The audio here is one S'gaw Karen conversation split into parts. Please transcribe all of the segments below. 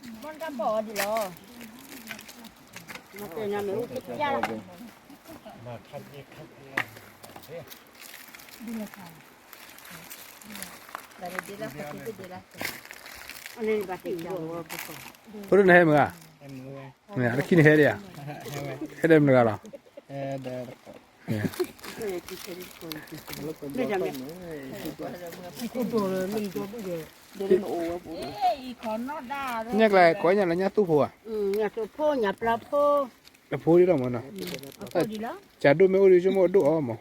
ဘၣ်တၢ်ဘီၣ်အီၤဒ်လီၤ. မ့ၢ်တဲညါမ့ၢ်အိၣ်တကၢ်လီၤ. ဖိဒိၣ်န့ၣ်ဟဲမုၢ်ဧါ, မ့ၢ်အတခံန့ၣ်ဟဲဒံးဧါ, ဟဲဒၣ်မတၤဂၤလီၤ. ညၣ်ကျဲကိးညၣ်လၢညၣ်သူၣ်ဖိဧါ, ညၣ်သူၣ်ဖိ ညၣ်ပျၢ်ဖိ, အဖိဒ်လီၤမးနီၤ, ကၢ်ဒိၣ်မ့ၢ်အိၣ်ဒီးဆိကမိၣ်ဒိၣ်အီၤမး,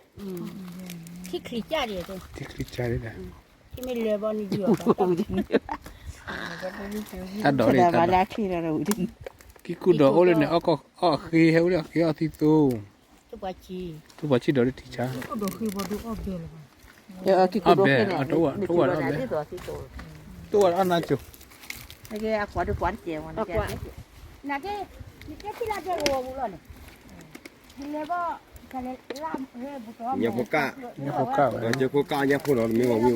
ထံချံကၢ်ဒံး, ထံချံကၢ်ဒံး, ထံမ့ၢ်လၢဘီန့ၣ်, တၢ်ဒိးန့ၣ်, ကံၢ်ကူၣ်ဒီးအိၣ်လၢန့ၣ်, အီၣ်ဃ့ဟဲအိၣ်လၢအဃ့အီၣ်သံသိ, သူၣ်ပှၤဆံးဒီးလၢထံဆါ, အီၣ်ဘဲ, အီၣ်တအိၣ်ဒီးအီၣ်ဘဲ, တအိၣ်ဒီးအီၣ်နါစိၤ, ညၣ်ဖိကၢ်, ညၣ်ဖိကၢ်, ကၢ်လၢမဲာ်ခိၣ်လီ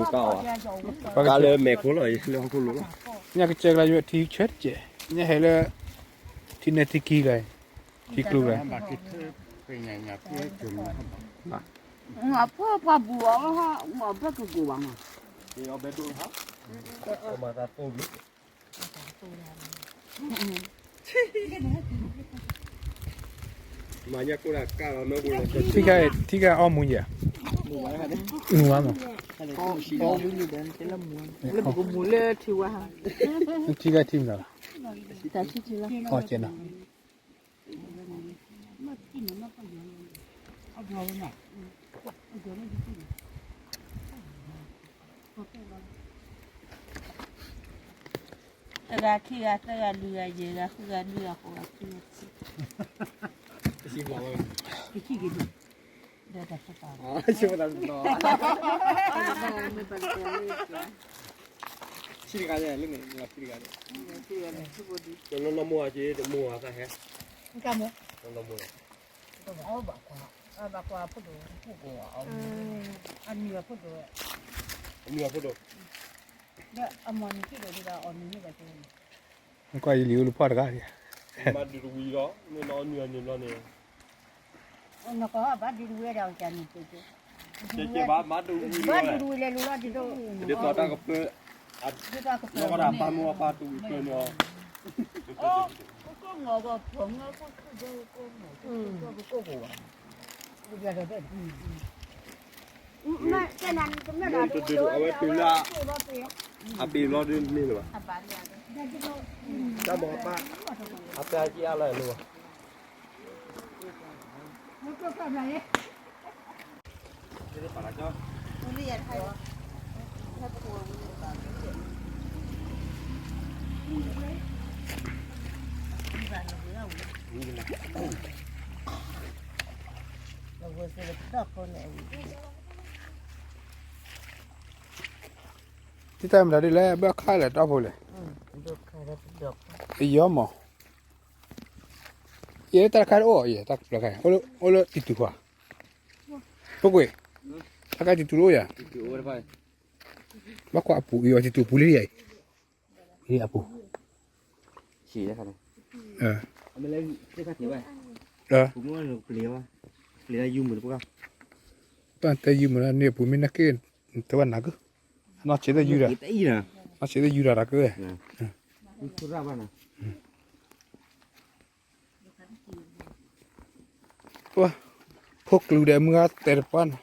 ၤ, လၢဟီၣ်ခိၣ်လိၤလီၤ, ညၣ်ကစၢ်ကျါယထံဆၢတကဲး, ညၣ်ဟဲလၢ ထံနဲၣ်ထံခံကျါ, ထံကျိကျါ, အဖိပှၤဘူးအီၤ, မ့ၢ်အဘၢၣ်ကကိးဘၣ်မး, ထံဂၤအီၣ်မူယဲၢ်, မူဘၣ်မး, ထံဂၤထံမနုၤလီၤ, အီၣ်ကဲနီၤ. တဂၤခံဂၤသၢဂၤလွံၢ်ဂၤယဲၢ်ဂၤဃုဂၤနွံဂၤဃိးဂၤခံဂၤဆံ, ဆံတဂၤန့ၣ်, ဆံတဂၤန့ၣ်, တနီၢ်နီၢ်မိၢ်အက့ၤတမိၢ်အသးဟဲ, တနီၢ်နီၢ်မိၢ်လီၤ, ဘၣ်ကွၢ်ဖိဒိၣ်, အနံၤအဖိဒိၣ်, အနံၤအဖိဒိၣ်, ကွၢ်ယလံၤအိၣ်လၢဖီၣ်တဂၤ, မၤဒုးတဝံၤလီၤ, မ့ၢ်နီၢ်အနံၤအနံၤဘျီန့ၣ်, နကဘၣ်ဒုးတဝံၤဒီးကန့ၣ်, ဘၣ်ဒုးတဝံၤလဲၤလူၤလီၤဒ်သိး, ဒ်သိးတၢ်ကပၢ, လီၤကဒၣ်ပၢ်မိၢ်ပၢ်တဝံၤပၢန့ၣ်အီၤ, တဒုးအဝဲတုၤလၢ, အပ့ၤဘျီဒုးန့ၢ်လၢၤဘၣ်, တၢ်မၤပၢ်, အပၢ်က့ၤအါလီၤလၢၤဘၣ်. တၢ်မတၤဒ်လဲၣ် ဘၣ်ခါလဲၣ်တီၢ်ဖိလဲၣ်, ယီမး, ယဲတၢ်တခါတအိၣ်ယဲ တၢ်တခါ အိၣ်လၢတံတူၢ်ခွါ, ဖိကွံာ်, တၢ်ခါတံတူၢ်တအိၣ်ယၤ, ဘၣ်ကွၢ်အပူၤအံၤ အီၤတံတူၢ်ပူၤလံယၤအံၤ, အပူၤ, တၢ်တဲယုၢ်မုာ်လၢန့ၣ်အပူၤမ့ၢ်နၢ်က့ၢ်, တဝဲနၤက့ၢ်, နီၢ်ဆံးသ့ၣ်ယုၢ်တၢ်, နီၢ်ဆံးသ့ၣ်ယုၢ်တၢ်တၢ်က့ၢ်, ဖိကျူဒီးမုၢ်ဂၤတဲတပှၢ်န့ၣ်,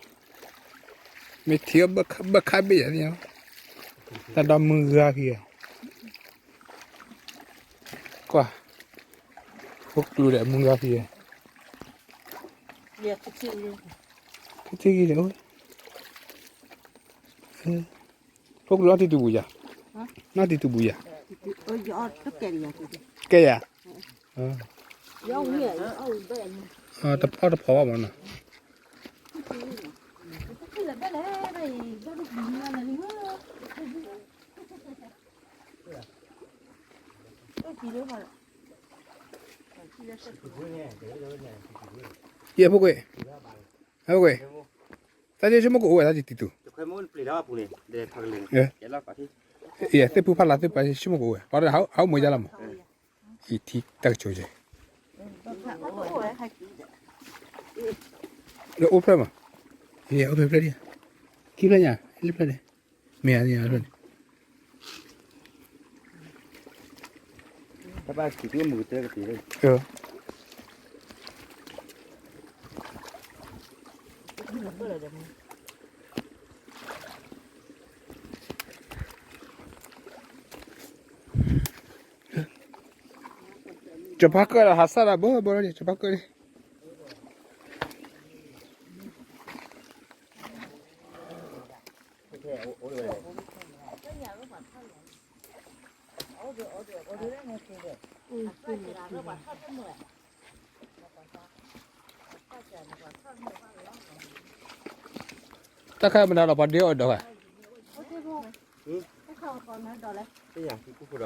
မ့ၢ်ထံအဘၣ်ခါဘၣ်ခါဘၣ်ယၤန့ၣ်, တၢ်ဒီမုၢ်ဂၤဖံး, ကွၢ်, ဖိကျူဒီးမုၢ်ဂၤဖံး, ခထံၣ်ဂ့ၤန့ၣ်, ဖိကျူနီၢ်တံတူၢ်ပူၤယၤ, နီၢ်တံတူၢ်ပူၤယၤ, ကဲယၤ, တဖီတဖီဘၣ်မနီၤ, ယဲဖိကွံာ်, ဟဲဖိကွံာ်, တၢ်ယဆိကမိၣ်ကအိၣ်ဝဲတၢ်တံတူၢ်, ယဲသ့ၣ်ဖုဖးလၢ်သ့ၣ်ပှၤဆိကမိၣ်ကအိၣ်ဝဲ ပှၤဟးအိၣ်မူယါလီၤမး အံၤထံတၢ်ကဆိးကဲ လၢအိၣ်ဖျဲၣ်မး, အိၣ်ဖျဲၣ်ဖျဲၣ်ဒံး, ခံဖျၢၣ်ညါ, လၢဖျၢၣ်န့ၣ်, မ့ၢ်ဧါ, ဖျၢၣ်န့ၣ်, ကဖးကၢၢ်ဒီးဟးစၢ်ဒီးဘၢဘၢဒီး ကဖးကၢၢ်န့ၣ် တၢ်ခါမနုၤလီၤ ပှၤဒ့အီၣ်ဒီးဘၣ်,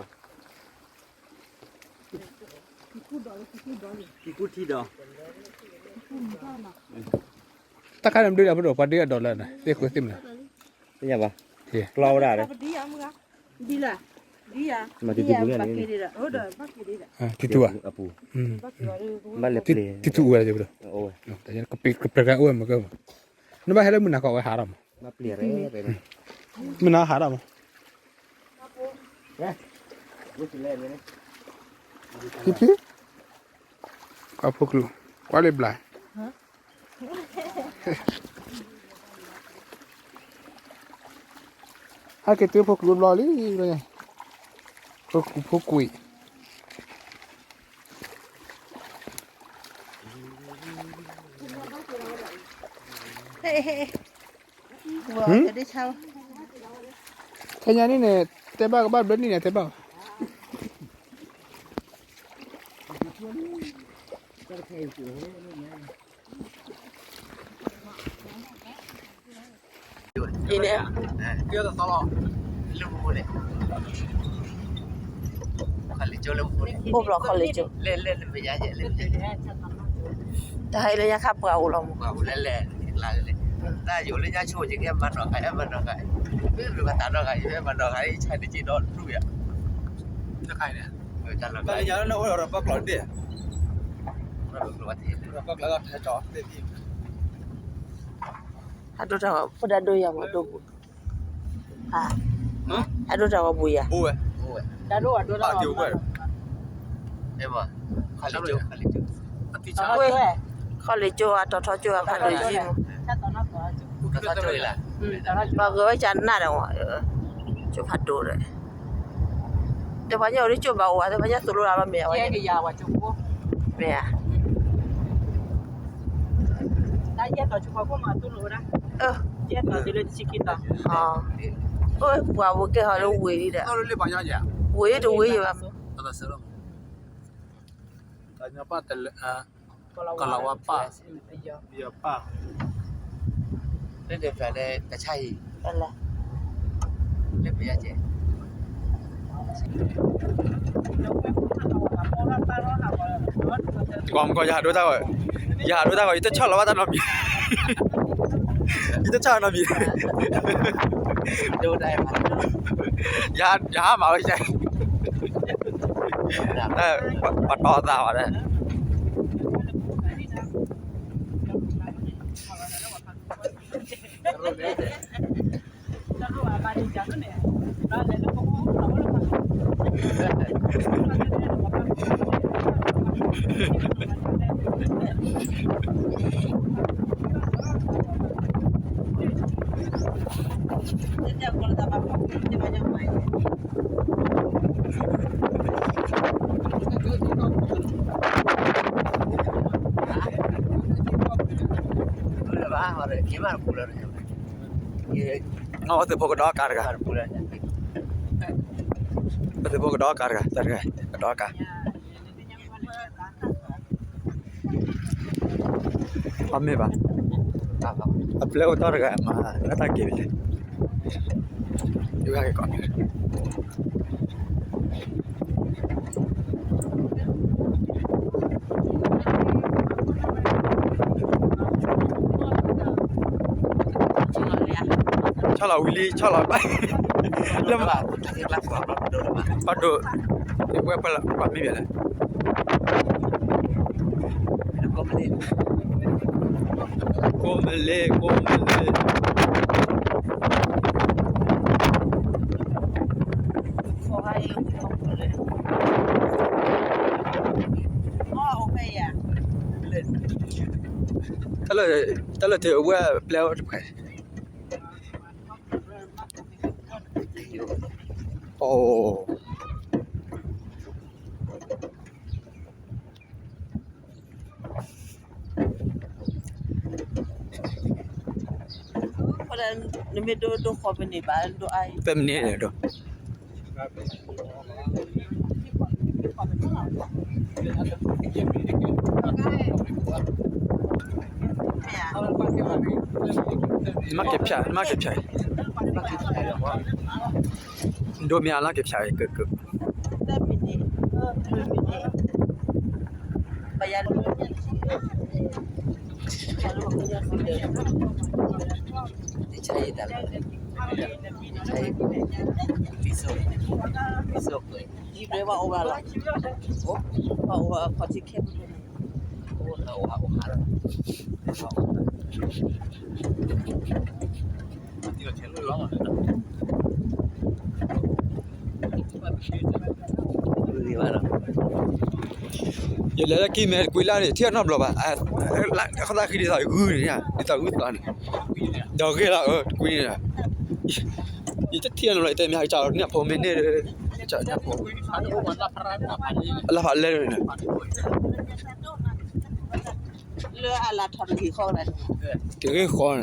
တၢ်ခါန့ၣ်မနုၤလီၤ ပှၤဒ့အီၣ်ဒီးလၢန့ၣ် သ့ၣ်ဃုသ့ၣ်မနုၤ, ကျီဝဲဒၣ်, တထူၣ်ဧါ, ကပျဲၢ်ကအိၣ်ဝဲမး, နဘၣ်ဟဲလၢမုၢ်နၤခီဝဲဟးထီၣ်မး, မုၢ်နၤဟးထီၣ်မး, ဖံဖံ, ကွၢ်ဖိကျိ, ကွၢ်လၢဘျါ ဟဲက့ၤတုၤဖိကျိဘျီလံ, ဖိကူဖိကွံာ်, ခဲညါန့ၣ်န့ၣ် တဲဘၣ်ကဘၣ်ဘျၢနံၣ်န့ၣ် တဲဘၣ် အံၤန့ၣ်, အိၣ်ဘျီခီလ့ကၠိ, တၢ်ဟဲလၢညါခါပှၤအိၣ်လီၤမး, တၢ်ယိၤလၢညါဆိက့ၤကဲမၤနီၢ်ခါ, မၤနီၢ်ခါ, မၤနီၢ်ခါ, မၤနီၢ်ခါ, ဆါတက့ၤဒီးတရူးယၤ, တၢ်လၢညါလၢနအိၣ်ဒီးပှၤကျီၢ်တဘ့ၣ်, ပှၤကျီၢ်, ဟးဒိတၢ်ဖိဒၣ်ဒိယၤမးဒိပူၤ, ဟးဒိတၢ်ဝဲပူၤယၤ, ခီလ့ကၠိ, ခီလ့ကၠိအတီၤထီကၠိအဖးဒိၣ်ယံၤမး, ပှၤဂဲၤဝဲကနၣ်ဒီး, ကၠိဖးဒိၣ်ဒီး, တပှၤညါအိၣ်ဒ်ကၠိဘၣ်အိၣ်ဧါ, တပှၤညါသိၣ်လိလၢ်ဘၣ်မ့ၢ်ဧါ, မ့ၢ်ဧါ, အိၣ်ပှၤဝဲကဲဟီလၢဝ့ၢ်ဒံးဒီး, ဝ့ၢ်တဝ့ၢ်ယဘၣ်, ကလၤဝါပၢ်, ပယီၤပၢ်, လၢတဖျၢၣ်လၢတၢ်ဆါဟံၣ်, လၢပယီၤကဲ, ကီမကီ ယဟးဒိတၢ်ဂီၤ, ယဟးဒိတၢ်ဂီၤ ယတဆီၣ်လီၤဘၣ်တၢ်နီတမံၤ, ယတဆီၣ်နီတမံၤ, ယဟးမၤဝဲကဲ, ပှၤတီအသးဘၣ်ဒီး ပသုးဖိကဒီးကါတဂၤ, ပသုးဖိကဒီးကါတဂၤ, တၢ်တဂၤ, ကဒီးကါ, အမ့ၢ်ဘၣ်, အပျဲၢ်အိၣ်တီၢ်တဂၤမး, လၢတၢ်က့ၤန့ၣ်, ဝဲက့ၤကီး ဆီၣ်လီၤဝံၤလံ ဆီၣ်လီၤဘၣ်, လၢ ပှၤဒိၣ်, ပှၤ ဝဲပှၤမ့ၢ်လဲၣ်, ကိးမလဲၣ်, ကိးမလဲၣ်. တၢ်လၢ, တၢ်လၢတ့ၢ်ဝဲပျဲဝဲတဖၣ်, အိၣ် နမ့ၢ်ဒိဒိဃီပန့ၣ်ဘၣ်ဒိအါ, ပဲမနုၤလဲၣ်ဒီး နမ့ၢ်က့ၤဖျါ, နမ့ၢ်က့ၤဖျါအံၤ, ဒိမ့ၢ်အါလၢက့ၤဖျါအံၤ, က, က, ယလဲၤလၢကံၢ်မဲာ်တကွံလၢန့ၣ် ထံၣ်အနီတဘျီဘၣ်, အဃိသတးဃံဒ်သိးဂုၢ်န့ၣ်, ဒ်သိးဂုၢ်သီန့ၣ်, ဒီးဂ့ၢ်လီၤအၢတကွံန့ၣ်, ယတထံၣ်အနီတဘျီ ယတဲမ့ၢ်ဟဲကၢ်န့ၣ်အဖိမ့ၢ်န့ၣ်, ဖိ, လၢဖးလဲၢ်န့ၣ်, တဂ့ၢ်ဃီန့ၣ် ထီယဲၢ်ယဲၢ်အံၤ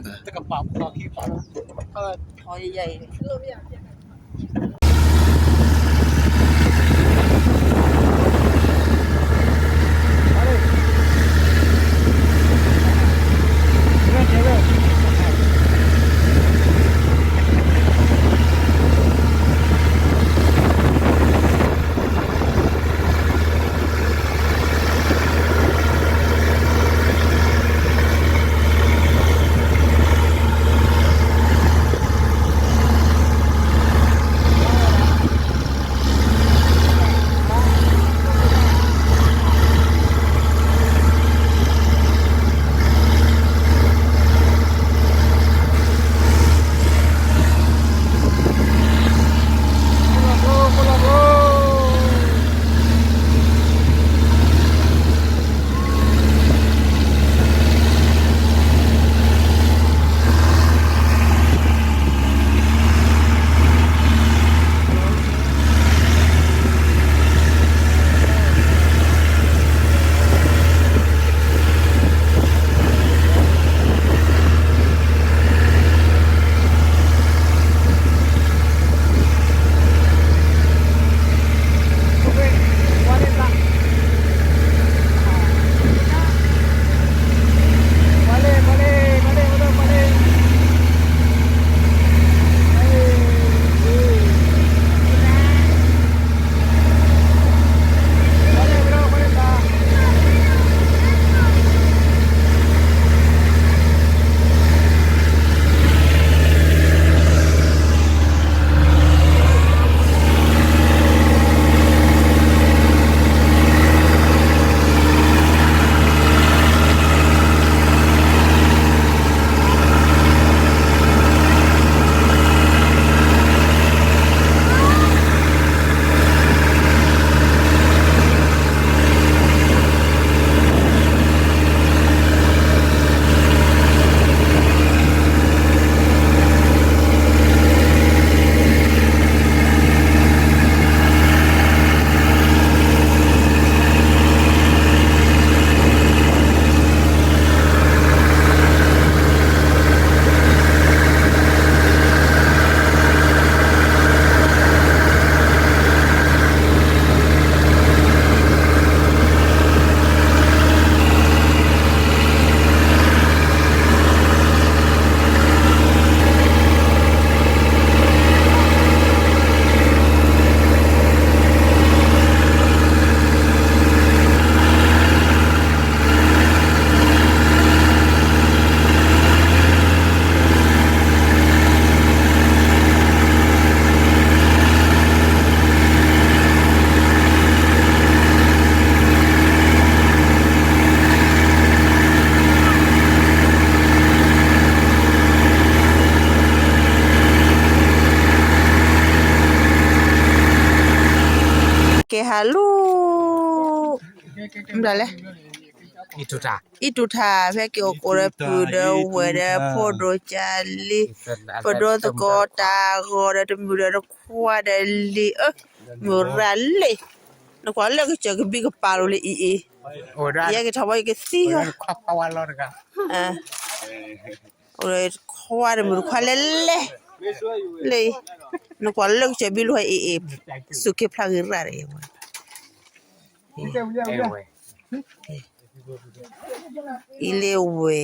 ကဲဟးလူၤ ဘျီလဲၣ် အံၣ်တူၢ်ထါ ဖဲက့ၤအိၣ်ကိးဒီးပုၢ်ဒီးဝဲၢ်ဒီးဖိဒိၣ်ကၢ်လံၤ ပဒိၣ်သကိးတၢ်ဂီၤဒီးတမုာ်ဒီးတခွါဒီးလံၤ အၢ မုၢ်ရၣ်လံၤ နကွၢ်လၢကစၢၢ်ကဘံကပာ်လိၤလၢအံၤအံၤ ယဲက့ၤထီၣ်ဘီယကသံဃီ အိၣ်ဒီးခွါတမုာ်တခွါလဲၣ်လဲၣ် လၢ နကွၢ်လၢကစၢၢ်ဘံလိၤအံၤအံၤ စူၢ်က့ၤဖျါဂ့ၤရၣ်ဒီး အံၤလၢဝဲၢ်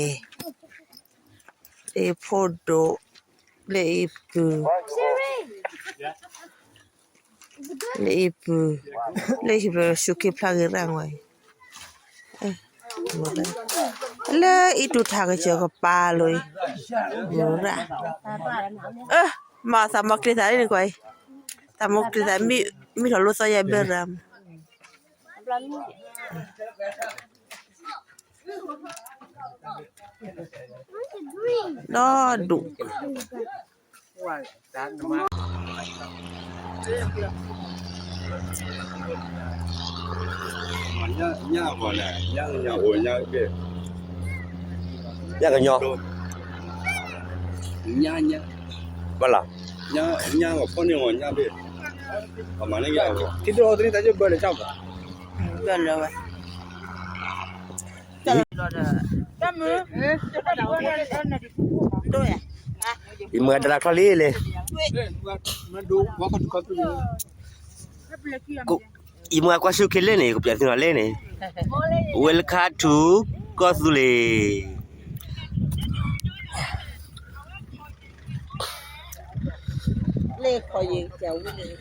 လၢဖိဒိၣ် လၢအံၤပုၢ် လၢအံၤပုၢ် လၢဟံၣ်ပျီစူၢ်က့ၤဖျါဂ့ၤရၣ်ဝဲ လၢအံၣ်တူၢ်ထါကစၢၢ်ကပာ်လိၤအံၤ မုၢ်ရၣ် မၤသးမီကျ့ၤသးလံန့ၣ်ကွၢ်အံၤ သးမီကျ့ၤသး မ့ၢ်ထီၣ်လိသီယါဘဲရၣ် ဒီဒူၣ် ညၣ်ကညီ ဘၣ်လီၤ ဘၣ်လီၤဝဲ ယမၤတရၣ်ချီလံလဲၣ် ယမၤကွၢ်ဆူၣ်ခဲလၢာ်န့ၣ် ကပျးသုနီၤလဲၣ်န့ၣ် ဝဲလၢခါထူၣ်ကီၢ်သူလ့ၤ လၢခီယ့ၤကဝံၤန့ၣ်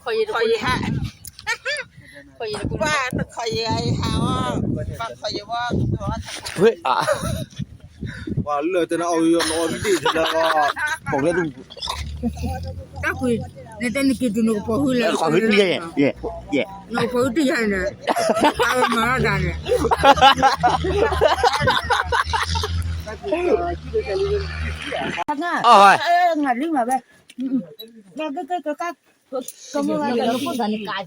ခီယ့ၤဟး ခီယ့ၤဟးအီၤ ခီယ့ၤဝဲ ဝဲအ ပှၤလၢတနၤအီၤ နအီၤဒ်တနၤအီၤ တၢ်ကွံာ် နတဲနက့ၤတုၤနကဖီၣ်ဟုလဲၣ် နကဖီၣ်ဟုတယၤန့ၣ် အဝဲမၤထီၣ်တၢ်န့ၣ် အီၣ် နလံမၤဝဲ ကကကက ဆိကမိၣ်လါဘှံးကဲနီၤ နက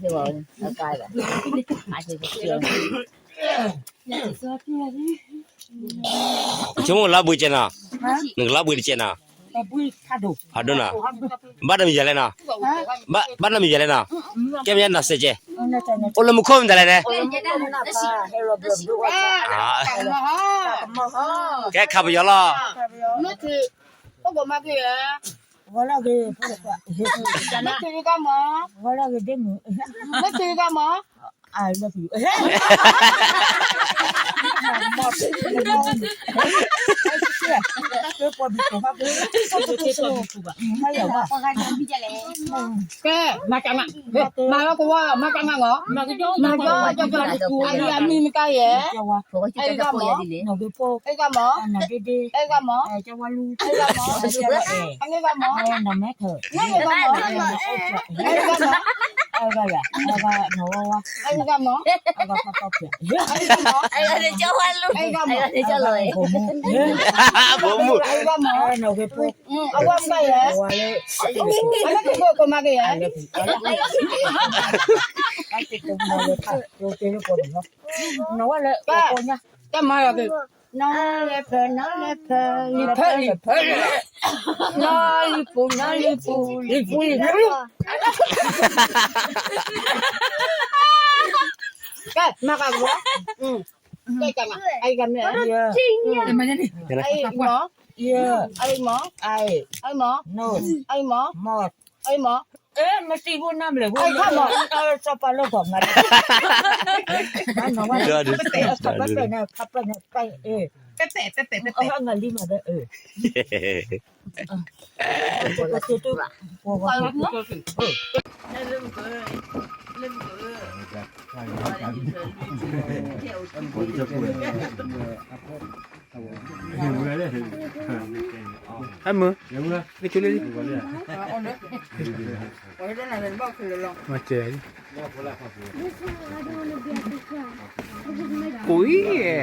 လါဘှံးတကဲနီၤ ဖးဒိၣ်နီၤ ဘၣ်နီတမံၤယၤလဲၣ်နီၤ ဘၣ်နီတမံၤယၤလဲၣ်နီၤ ကဲမ့ၢ်နီၢ်စဲးကဲ အိၣ်လၢမူခိၣ်မတၤလဲၣ်န့ၣ် ကဲခးပယီၤလီၤ မ့ၢ်ထံ ပကမၤက့ၤ မ့ၢ်ထံကမၤ မ့ၢ်ထံကမၤ ကဲ မၤတၢ်မၤ မၤလီၤကဝီၤ မၤတၢ်မၤဂီၤ မၤကၠီ မၤကၠီ အလံအမံၤမတၤယဲၢ် အံၤဂၤမီၤ အံၤဂၤမီၤ အံၤဂၤမီၤ အံၤဂၤမီၤ အံၤဂၤမီၤ အံၤဂၤမီၤ အံၤဂၤမီၤ အံၤဂၤမီၤ အံၤဂၤမီၤ အံၤဂၤမီၤ ဘိမူ အံၤဂၤမီၤ အဝဲမတၤယဲၢ် အဝဲကမၤက့ၤယဲၢ် တၢ်မၤလီၤက့ၤ နီၢ်လဲၤဖၢ နီၢ်လဲၤဖၢ လံၤဖၢ လံၤဖၢ နီၢ်လံၤပူၤ နီၢ်လံၤပူၤ လံၤပူၤ လံၤပူၤ ကဲ မၤကၤကဘီ ကဲ ကဲ အံၤကမ့ၢ် အံၤမီၤ အံၤမီၤ အံၤမီၤ အံၤမီၤ အံၤမီၤ မတံၤဖိနၢ်ဘျဲၣ်ဖိ စီၤပၤလၢဂီၤမး ပပဲၢ် ပပဲၢ် ပပဲၢ် ပပဲၢ် ပပဲၢ် ပပဲၢ် ပပဲၢ် ဟဲမုၢ် နကၠိလံ မၤစၢၤ ကိးအံၤ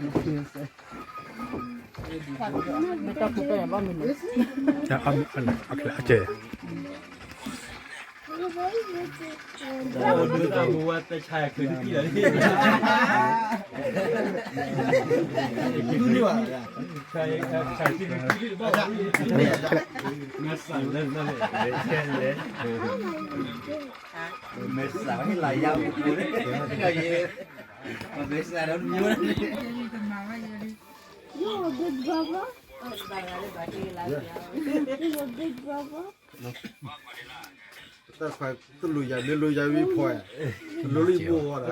ကိးအံၤ မ့ၢ်တၢ်ဖူးတၢ်ယၤဘၣ်မနုၤလဲၣ်. အကဲ You're a big brother. You're a big brother. တၢ်ခွါတလူၤယၤ မ့ၢ်လူၤယၤဝံၤဖီ, လူၤလ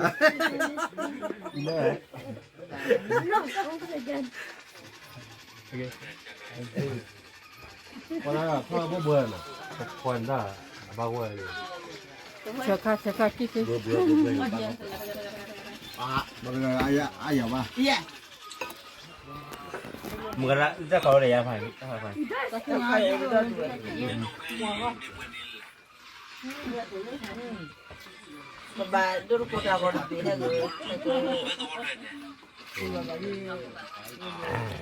ံဘိဝဲဒၣ်, ဆၢခါ ဆၢခါ ကံၣ်က့, အယၤဘၣ်. မုၢ်ကရၢ တၢ်ခီၣ်လၢယါဖးန့ၣ်, ပဘၣ်ဒိတကိးတၢ်ဂီၤတဘ့ၣ်ဟဲဂ့ၤ,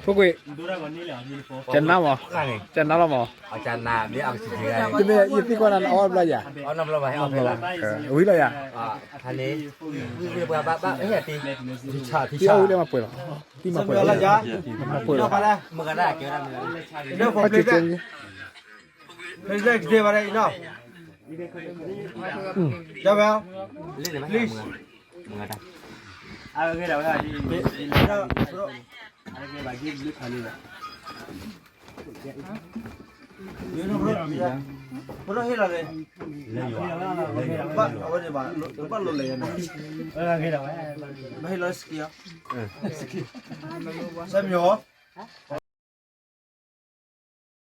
ဖိကွံာ်, ကနါမး, ကနါလီၤမး, တမ့ၢ်ယသံကွၢ်နၤ နအီၣ်ဘျီယၤ, ဝံၤလီၤယၤ, သံအီၣ်ဝံၤလၢမၤပှဲၤလီၤ, သံမၤပှဲၤလီၤ, မၤပှဲၤလီၤ, ကဲ, ကဲ, ကဲ, ကဲ, ပရၢဟ့ၣ်လီၤလံ, ဘၣ်လီၤလံ, ဘၣ်လီၤလံ, ဘၣ်ဟ့ၣ်လီၤစကံ, ဆဲမီၤ,